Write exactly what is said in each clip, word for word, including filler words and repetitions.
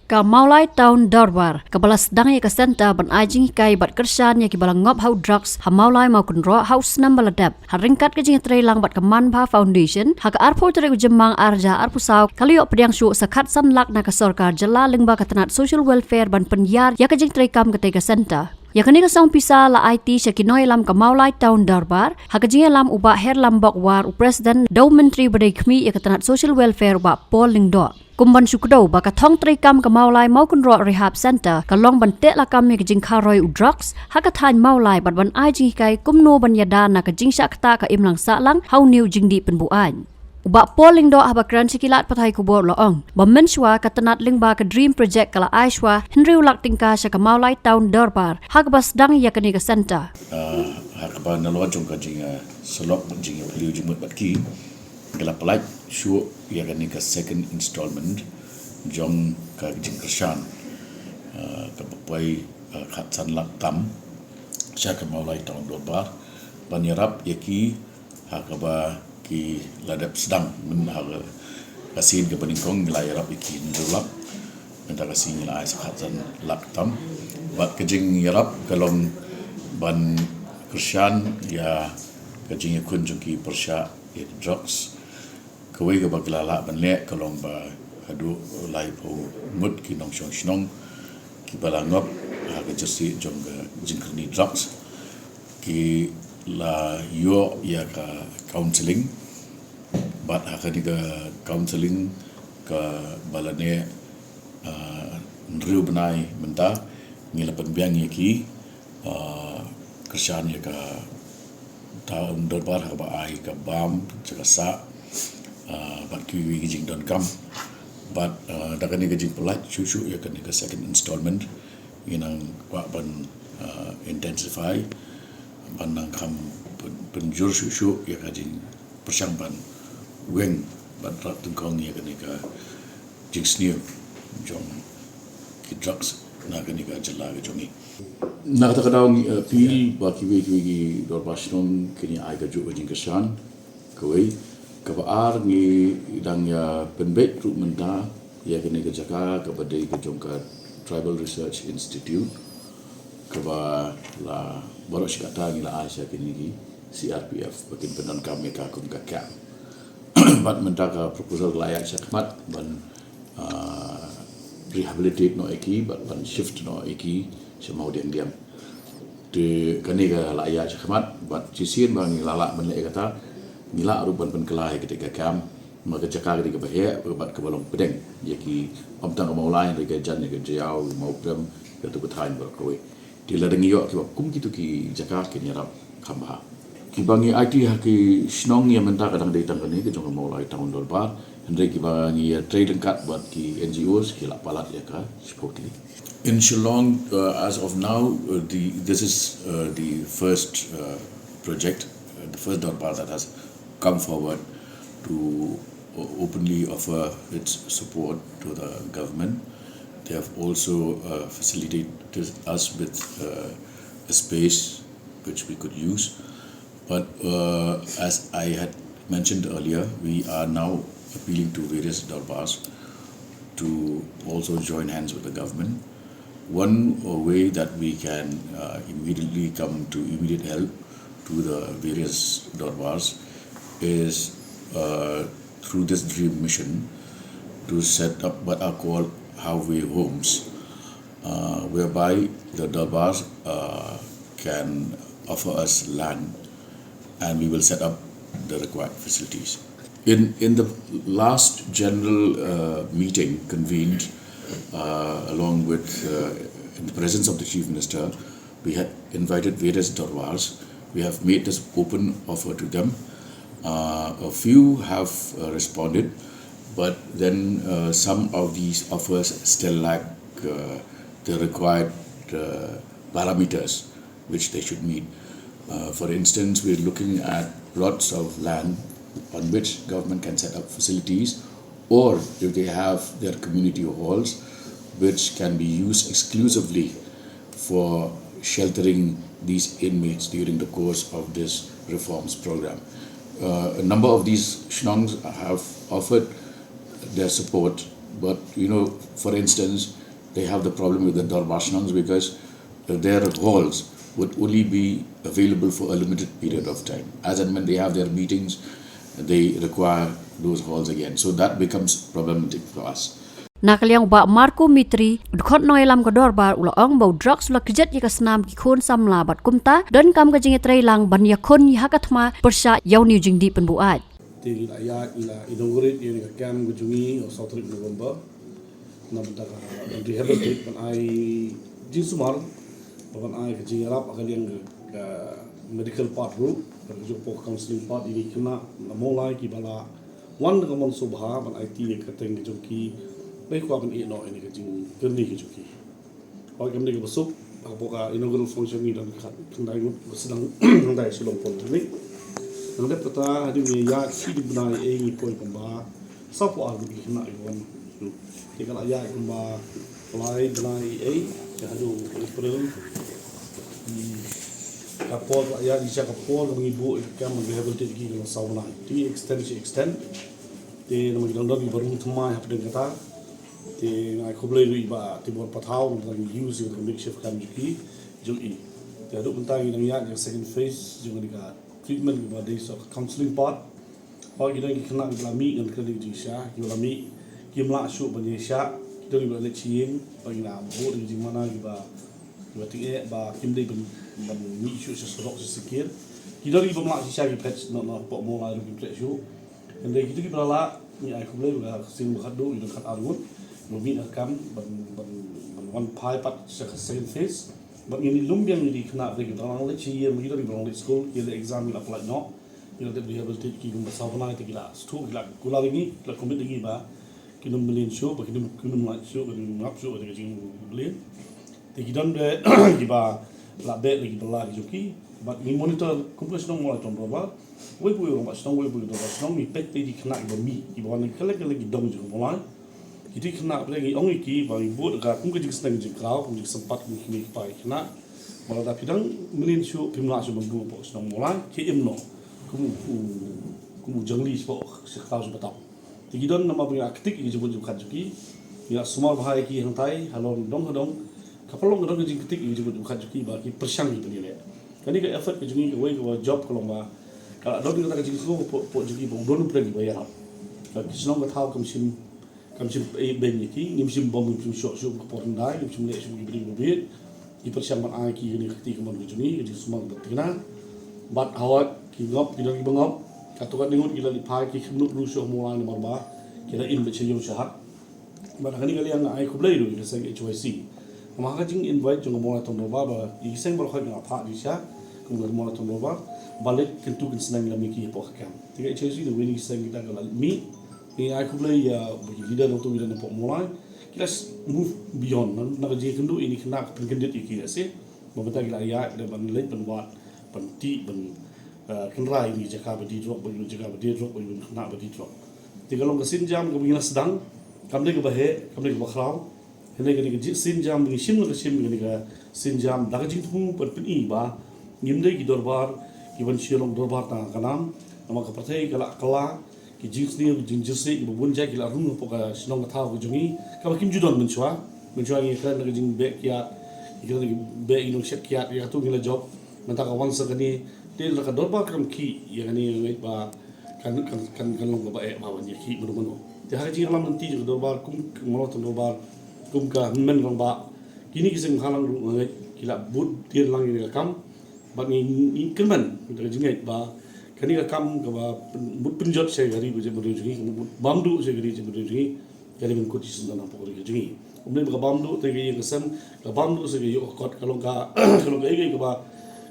Ka Mawlai Town Dorbar, kaba la sdang ïa ka center ban ai jinghikai bad kyrshan ïa kiba la ngop ha u drugs ha Mawlai Mawkynroh ha u snem ba la dep, ha ryngkat ka jingïatreilang bad ka Manbha Foundation, ha ka arphew tarik u Jymmang ar hajar arphew saw, ka la ïoh pdiang shuh sa khatsan lak na ka sorkar jylla lyngba ka tnat Social Welfare ban pynïar ïa ka jingtreikam katei ka center. Ïa kane ka song pisa la aiti sha ki nongïalam ka Mawlai Town Dorbar, ha ka jingïalam u Bah Herlambok War, u President, da u Myntri ba dei khmih ïa ka tnat Social Welfare, u Bah Paul Lyngdoh. Kum ban shu kdew ba ka thong treikam ka Mawlai Mawkynroh Rehab Center ka long ban teh lakam ïa ka jingkharoi u drugs ha ka thaiñ Mawlai bad ban ai jinghikai kumno ban ïada na ka jingshah ktah ka imlang sahlang ha une u jingdih pynbuaid. U Bah Paul Lyngdoh, haba kren sha ki lad pathai khubor, u la ong ba mynshuwa ka tnat lyngba ka DREAM Project ka la ai shuwa hynriew lak tyngka sha ka Mawlai Town Dorbar ha kaba sdang ïa kane ka center. Ah, ha kaba nalor jong ka jing, ah, syllok, jingpyllait jingmut bad ki, ka la pyllait shuh ïa kane ka second installment jong ka jingkyrshan, ah, kaba poi, ah, khatsan lak tam sha ka Mawlai Town Dorbar ban ïarap ïa ki ha kaba ki la dep sdang. Mynta ha ka sien kaba nyngkong ngi la ïarap ïa ki hynriew lak. Mynta ka sngi ngi la ai sa khatsan lak tam. Bad ka jingïarap ka long ban kyrshan ïa ka jingïakhun jong ki pyrshah ïa ki drugs. Kawei kaba ki la lah ban leh ka long ba haduh laiphew ngut ki nongshong shnong kiba la ngop ha ka jingïaseng jong ka jingkyrni drugs, ki la ïoh ïa ka counselling. Bad ha kane ka counselling kaba la neh, ah, hynriew bnai mynta, ngi la pynbiang ïa ki, ah, kyrshan ïa ka Town Dorbar ha kaba ai ka bam, jaka sah, ah, bad kiwei ki jingdonkam. Bad, ah, da kane ka jingpyllait shuh shuh ïa kane ka second installment, ngi nang kwah ban, ah, intensify, ban nang kham pyn-, pynjur shuh shuh ïa ka jingpyrshang ban weng bad rat tyngkong ïa kane ka jingsniew jong ki drugs na kane ka jylla ka jong ngi. Na kata ka daw ngi appeal ba kiwei kiwei ki dorbar shnong kin ïa ai kajuh ka jingkyrshan. Kawei, kaba ar, ngi dang ïa pynbeit ruh mynta ïa kane ka jaka kaba dei ka jong ka Tribal Research Institute, kaba la baroh shi katta ngi la ai sha kine ki C R P F ba kin pyndonkam ïa ka kum ka camp. Bad mynta ka proposal ka la ïaid shakhmat ban, ah, rehabilitate noh ïa ki bad ban shift noh ïa ki sha Mawdiangdiang. Te kane ka la ïaid shakhmat bad shisien ba ngi la lah ban leh ïa kata, ngi lah ruh ban pynkylla ïa kata ka camp. Ma ka jaka ka dei kaba heh bad kaba long pdeng ïa ki, ym tang ka Mawlai, hynrei ka jan ïa ka Jaïaw, Mawprem, ka tu ka thaiñ baroh kawei. Te lada ngi ïoh kiba kum kitu ki jaka kin ïarap kham bha. Kiba ngi aiti ha ki shnong ïa mynta ka dang dei tang kane ka jong ka Mawlai Town Dorbar. Hynrei kiba ngi ïatrei ryngkat bad ki N G Os ki la palat ïa ka shiphew tylli. In Shillong, uh, as of now, uh, the, this is, uh, the first, uh, project, uh, the first Dorbar that has come forward to o-, openly offer its support to the government. They have also, uh, facilitated us with, uh, a space which we could use. But, uh, as I had mentioned earlier, we are now appealing to various Dorbars to also join hands with the government. One, uh, way that we can, uh, immediately come to immediate help to the various Dorbars is, uh, through this DREAM mission to set up what are called halfway homes, uh, whereby the Dorbars, uh, can offer us land and we will set up the required facilities. In, in the last general, uh, meeting convened, uh, along with, uh, in the presence of the Chief Minister, we had invited various Dorbars. We have made this open offer to them. Uh, a few have, uh, responded, but then, uh, some of these offers still lack, uh, the required, uh, parameters which they should meet. Uh, for instance, we're looking at plots of land on which government can set up facilities, or if they have their community halls, which can be used exclusively for sheltering these inmates during the course of this reforms program. Uh, a number of these shnongs have offered their support But you know, for instance, they have the problem with the Dorbar Shnongs because their halls would only be available for a limited period of time. As and when they have their meetings, they require those halls again. So that becomes problematic for us. Na ka liang u Bah Marco Mitri, u dkhot nongïalam ka dorbar, u la ong ba u drugs u la kjit ïa ka snam ki khun samla bad kumta donkam ka jingïatreilang ban ïakhun ïa ha ka thma pyrshah ïa une u jingdih pynbuaid. Te ngi la ïaid, ngi la inaugurate ïa ka camp ka jong ngi ha saw tarik November. Na bynta ka ban rehabilitate, ban ai jingsumar, ban ai ka jingïarap ha ka liang ka medical part ruh, ka jong ka counselling part, ïa ki khynnah na Mawlai kiba la wan da ka mon sngewbha ban aiti ïa ka kyrteng ka jong ki, ba ki kwah ban ïeh noh ïa ka jingkyrni ka jong ki. Hooid, kam dei kaba suk hapoh ka inaugural function ngi don khatkhyndai ngut ba sdang hangtai Shillong Polytechnic. Nang dep kata, hadien ngi ïaid shi bnai ei, ngi poi kumba sawphew ar ngut ki khynnah ki wan. Te ka la ïaid kumba lai bnai ei, ïa haduh April. Hmm. Ka por ka la ïaid shisha, ka por kaba ngi buh ïa ka camp ban rehabilitate ki, ka long saw bnai. Te extend shi extend. Te namar ki dang don kiba rung thymmai hapdeng kata. Te nga ai khublei ruh ïa i Bah Tibor Pathaw, ngi use ïa ka makeshift camp jong ki, jong i. Te haduh mynta ngi dang ïaid ïa ka second phase jong kane ka treatment kaba dei sha ka counselling part. Hooid, ki don ki khynnah kiba la mih ngan kren ïa ka jingshisha, kiba la mih kim lah shuh ban ïashah, ki don kiba la leit sha ïing, hooid, ngi la buh ïa ka jingmana kiba, kiba tyngeh ba kim dei ban, ban mih shuh sha surok sha sikir. Ki don kiba ym lah shisha, ki phet noh, noh hapoh Mawlai ruh kim phet shuh. Hynrei kito kiba la lah, ngi ai khublei ba ka sien ba khatduh ngi don khatar ngut ba mih na ka camp ban, ban, ban wan phai pat sha ka second phase. Bad ngin ïa lum biang ïa ki khynnah ba ki dang nang leit sha ïing, ki dang nang leit skul, ki la exam, ki la pyllait noh, ki la dep rehabilitate, ki kumba saw bnai te ki la sngewthuh, ki la kular ïa ngi, ki la commit ïa ngi ba kin ym mlien shuh, ba kin ym, kin ym lait shuh, kin ym ngap shuh ïa ka jingmlien. Te ki don de kiba la beh, la kiba la ki jong ki. Bad ngi monitor kum ka shnong Mawlai Town Dorbar. Wei pa wei u rangbah shnong, wei pa wei u dorbar shnong, ngi peit ïa ki khynnah kiba mih, kiba wan na kylleng kylleng ki dong jong ka Mawlai. Kito ki khynnah pyrshah ngi ong ïa ki ba ngi bud da ka kum ka jingsneng jingskraw, kum jingsympat, kum ki kmie ki kpa ki khynnah. Ba lada phi dang mlien shuh, phim lah shuh ban rung hapoh ka shnong Mawlai, khie im noh kum u, kum u jangli shapoh, sha khlaw sha btap. Te ki don namar ba ngi la ktik ïa ka jingmut jingpyrkhat jong ki. Ngi la sumar bha ïa ki hangtai halor dong ha dong. Ka pynlong ka don ka jingktik ïa ka jingmut jingpyrkhat jong ki ba ki pyrshang ki pynïaleh. Kane ka effort ka jong ngi, kawei ka job ka long ba ka la don kata ka jingsngew hapoh, hapoh jong ki ba u don u pyrshang kiba ïarap. Ka shnong ka thaw kam shym, kam shym ïeit beiñ ïa ki, ngim shym bom, ngim shym shoh shuh ka por hyndai, ngim shym leh shuh ki briew ba bieit. Ki pyrshang ban ai ki kane ka kti kamon ka jong ngi, ka jingsumar kaba thikna. Bad hawat ki ngop, ki don kiba ngop. Katto katne ngut ki la leit phai, ki khlem nud ruh shuh ha Mawlai namar ba ki la im beit sha ïew sha hat. Bad ha kane ka liang nga ai khublei ruh ïa ka seng H Y C. Namar ha ka jing invite jong ka Mawlai Town Dorbar ba ïa ki seng baroh nga phah ïa sha, kum ka Mawlai Town Dorbar, ba leit kyntu kynsneng lem ïa ki hapoh ka camp. Te ka H Y C dei wei na ki seng kita ka la mih. Ngi ai khublei ïa ba ki leader nongtuh, ki leader na pok Mawlai, ki la move beyond na, na ka jingkynduh ïa kine ki khynnah, ka pynkyndit ïa ki lehse. Ba mynta ki la ïaid, ki la ban leit ban wad, ban tih, ban, eh, kynrai ïa ki jaka ba die drok, ba ïa ki jaka ba die drok, ba ïa ki khynnah ba die drok. Te ka long ka sienjam kaba ngi la sdang, kam dei kaba heh, kam dei kaba khraw. Hynrei kane ka jingsienjam ba ngi shim, la ka shim kane ka sienjam da ka jingthmu ban pyni ba ngim dei ki dorbar kiban shu long dorbar tang ha ka nam. Namar ka pyrthei ka la kylla, ki jingsniew, ki jingjyrsieh kiba bun jait ki la rung hapoh ka shnong ka thaw ka jong ngi kaba kim ju don mynshuwa. Mynshuwa ngi kren da ka jingbeh kiad, ngi kren da ka jingbeh, ngi nongshit kiad, ïa katu ngi la jop. Mynta ka wan sa kane, te lada ka dorbar kam khih ïa kane, nga ngeit ba kan, kan, kan, kan long kaba eh ba ban ïakhih mano mano. Te ha ka jingïalam lynti jong ka dorbar, kum ka Mawlai Town Dorbar, kum ka hynmen rangbah, kine ki seng bhalang ruh nga ngeit ki la bud dien lang ïa ka kam. Bad ngi, ngi kyrmen da ka jingngeit ba kane ka kam kaba pyn-, mut pynjot sha ka ri ka jaitbynriew jong ngi, ka mut bam duh sha ka ri ka jaitbynriew jong ngi, ka dei ban kut shisyndon hapoh ka ri ka jong ngi. Ym dei ba ka bam duh te ka ïing ka sem, ka bam duh sha ka ïoh ka kot, ka long ka, ka long kaei kaei kaba,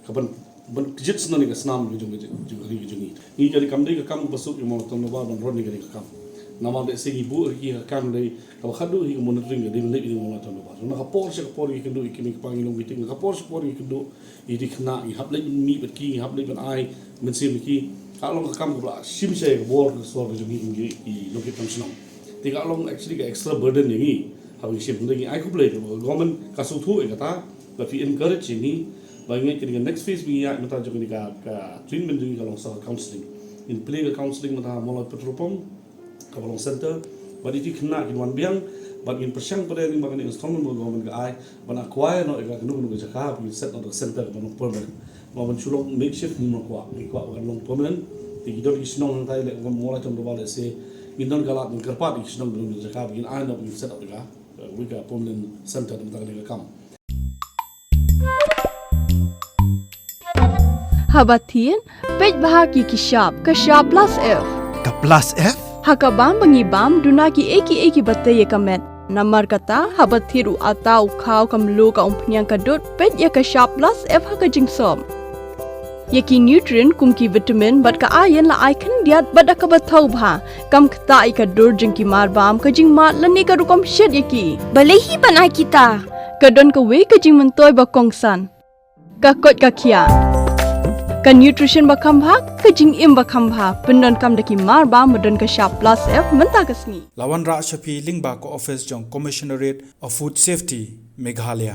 kaban, ban kjit syndon ïa ka snam ka jong ka, jong ka ri ka jong ngi. Ngi ka dei, kam dei ka kam kaba suk ïa Mawlai Town Dorbar ban run ïa kane ka kam. Namar lehse ngi buh ïa ka kam dei kaba khadduh hi ka monitoring ka dei ban leit ïa Mawlai Town Dorbar. Na ka por sha ka por ngi kynduh ïa ki kmie ki kpa, ngi long meeting, na ka por sha ka por ngi kynduh ïa ki khynnah, ngi hap leit ban mih bad ki, ngi hap leit ban ai mynsiem ïa ki. Ka long ka kam kaba la shim shai ka bor ka sor ka jong ngi, ngi ki nongtrei kam shnong. Te ka long actually ka extra burden ïa ngi. Haba ngi shim, hynrei ngi ai khublei ba ka government ka sngewthuh ïa kata, ba phi encourage ïa ngi. Ba ngi, kane ka next phase ba ngi ïaid mynta jong kane ka, ka treatment jong ngi ka long sa ka counselling. Ngin plie ka counselling mynta ha Mawlai petrol pump, kaba long center. Bad ïa ki khynnah kin wan biang bad ngin pyrshang pat ïa kane ka installment ba ka government ka ai ban acquire noh ïa ka kano kano ka jaka ba ngin set noh da ka center kaba long permanent. Ba ban shu long makeshift ngim kwah, ngi kwah ba kan long permanent. Te ki don ki shnong hangtai leh, ngam lah tang da ba leh se ngin don ka lad ban kyrpad ïa ki shnong ban don ka jaka ba ngin ai noh ba ngin set up ïa ka, uh, ïa ka permanent center da mynta kane ka kam. Haba thied, peit bha ki ki shap, ka shap plus F. Ka plus F? Ha ka bam ba ngi bam, duna ki ei ki ei ki ba tei ïa ka met. Namar kata, haba thied u ata, u khaw, ka mluh, ka umphniang, ka dud, peit ïa ka shap plus F ha ka jingsop. Ïa ki nutrient kum ki vitamin bad ka iron la ai khyndiat bad da kaba thaw bha. Kam ktah ïa ka dur jong ki marbam, ka jingmad lane ka rukom shet ïa ki. Balei hi ban ai kita? Ka don kawei ka jingmyntoi ba kongsan. Ka koit ka khiah. Ka nutrition ba kham bha, ka jingim ba kham bha. Pyndonkam da ki marbam ba don ka shap plus F mynta ka sngi. La wanrah sha phi lyngba ka office jong Commissionerate of Food Safety, Meghalaya.